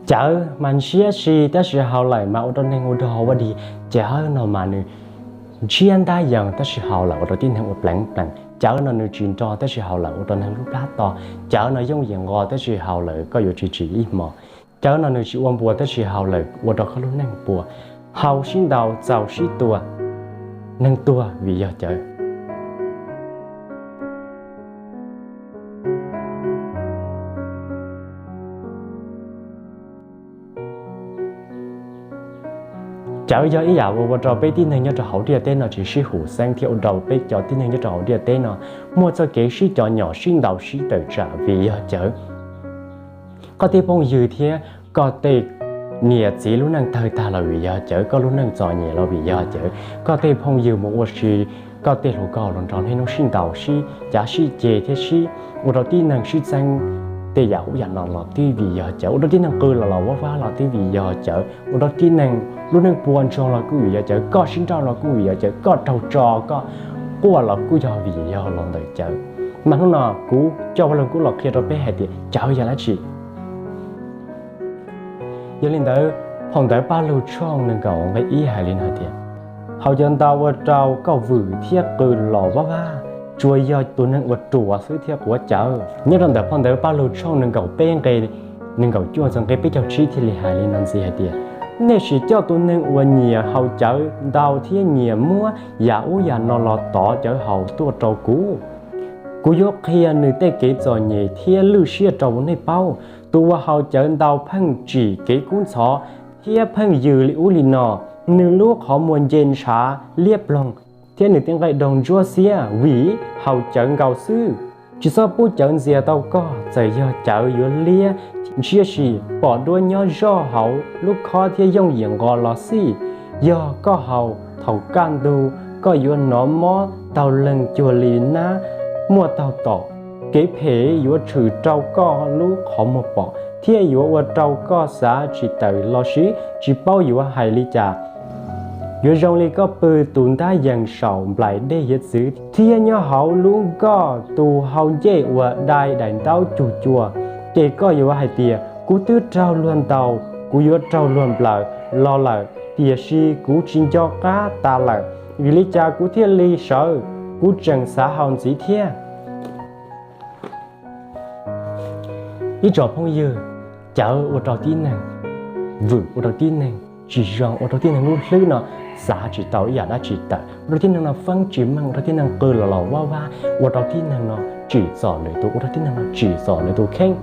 Cawv mas ntshiab si tab sis hauj lwm mas ua rau neeg ua dog ua dig. Cawv no mas nws ntshiab ntab yees tab sis hauj lwm ua rau tib neeg ua pleev plees. Cawv no nws tsis nrog tab sis hauj lwm ua rau neeg lub plab to. Cawv no yooj yim nqos tab sis hauj lwm koj yuav tsis tsim ib hmos. Cawv no nws tsis ua npuas tab sis hauj lwm ua rau koj lub neej puas. Haus sib ntaus txaus sib tua, neeg tuag vim yog cawv. Cawv yog ib yam uas ua rau peb tib neeg nyob rau hauv ntiaj teb no tsis sib hum xeeb thiab ua rau peb cov tib neeg nyob rau hauv ntiaj teb no muaj txoj kev sib cov nyom sib ntaus sib tawm tsam vim yog cawv. Koj tej phooj ywg thiab koj tej niam txiv lub neej tawg tag los vim yog cawv, koj lub neej txom nyem los vim yog cawv, koj tej phooj ywg mus ua si, koj tej hluas nkauj hluas nraug niaj hnub sib ntaus sib cav sib ceg thiab sib ua rau tib neeg sib txeeb tej yam ub yam no los twb vim yog cawv, ua rau tib neeg qw los los vab vab los twb vim yog cawv, ua rau tib neeg lub neej puas ntsoog los kuj vim yog cawv, koj sib nrauj los kuj vim yog cawv, koj raug tso koj quaj los kuj yog vim yog los ntawm cawv. Mas hnub no kuv coj Vaj Lug Kub los qhia rau peb hais tias cawv yog dab tsi. Yog li ntawd, phau ntawv Paj Lug tshooj nees nkaum nqe ib hais li no tias, haus cawv ntau ua rau koj vwm thiab qw los vab vab, tsuas yog tus neeg uas ruam xwb thiaj quav cawv. Nyob rau ntawm phau ntawv Paj Lug tshooj nees nkaum peb nqe nees nkaum cuaj txog nqe peb caug tsib thiaj li hais li no ntxiv hais tias, nej sim coj tus neeg uas nyiam haus cawv ntau thiab nyiam muab yam ub yam no los tov cawv haus tuaj rau kuv. Kuv yuav qhia nws tej kev txom nyem thiab lwj siab rau nej paub. Tus uas haus cawv ntau pheej tsim kev kub ntxhov thiab pheej yws li ub li no. Nws lub qhov muag nce ntshav liab ploog thiab nws tej nqaij doog ntsuab xiab vim haus cawv nkaus xwb. Tsis txhob pub cawv ntxias tau koj, txawm yog cawv yuav liab ntshiab si, pom duab nyob zoj hauv lub khob thiab yooj yim nqos los xij. Yog koj haus thaum kaj ntug, koj yuav hnov mob taug leeg cuag li nab muaj taug tom. Kev phem yuav tshwm rau koj lub qhov muag pom thiab yuav ua rau koj xav tsis tawm lossis tsis paub yuav hais li cas. Yuav zoo li koj pw tus ntab yees saum nplaim dej hiav txwv thiab nyob hauv lub nkoj tus hau ncej uas dai daim ntaub cug cua, ces koj yuav hais tias, kuv twb raug luag ntaus, kuv yuav raug luag nplawm los lawm, tiam sis kuv tsis nco qab tas lawm. Vim li cas kuv thiaj li sawv? Kuv tseem xav haus ntxiv thiab. Ib tsoom phooj ywg, cawv ua rau tib neeg vwm, ua rau tib neeg tsis zoo, ua rau tib neeg lub hlwb no xav tsis tau ib yam dab tsi tawm, ua rau tib neeg no feeb tsis meej, ua rau tib neeg qw los los vab vab, ua rau tib neeg no tsim txom lwm tus, ua rau tib neeg no tsim txom lwm tus kheej.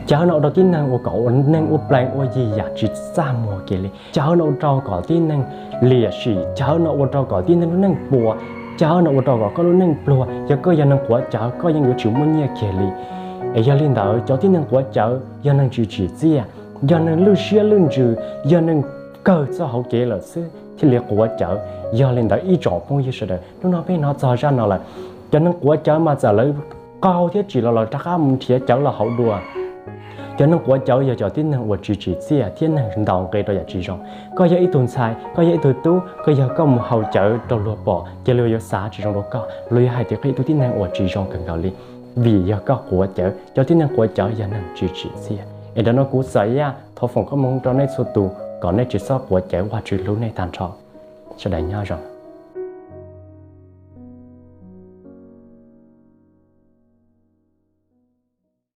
Cawv no ua rau tib neeg ua kom ua neeg ua plees ua yi yam tsis txaj muag kiag li. Cawv no ua rau kom tib neeg liam sim, cawv no ua rau kom tib neeg lub neej puas, cawv no ua rau kom koj lub neej pluag. Yog koj yog neeg quav cawv, koj yeej yuav tsis muaj nyiaj kiag li. Es yog li ntawd, cov tib neeg quav cawv yog neeg tsis tsim txiaj, yog neeg lwj siab lwj ntsws, yog neeg kawg txoj hauv kev lawm xwb thiaj li quav cawv. Yog li ntawd ib tsoom phooj ywg sawv daws, hnub no peb hnov txog zaj no lawm, cov neeg quav cawv mas txawm lawv qaug thiab tsim los lawv rov qab mus nrhiav cawv los haus dua. Cov neeg quav cawv yog cov tib neeg uas tsis tsim txiaj thiab neeg ntaus nqe rau yam tsis zoo. Koj yog ib tug ntxhais, koj yog ib tug tub, koj yog koj mus haus cawv rau luag pom, ces luag yuav xav tsis zoo rau koj, luag yuav hais tias koj yog ib tug tib neeg uas tsis zoo kawg nkaus li, vim yog koj quav cawv. Cov tib neeg quav cawv yog neeg tsis tsim txiaj. Es ntawm no kuv Xav Yaj thov foom koob hmoov rau nej txhua tus kom nej tsis txhob quav cawv, Vajtswv hlub nej tag nrho. Sawv daws nyob zoo.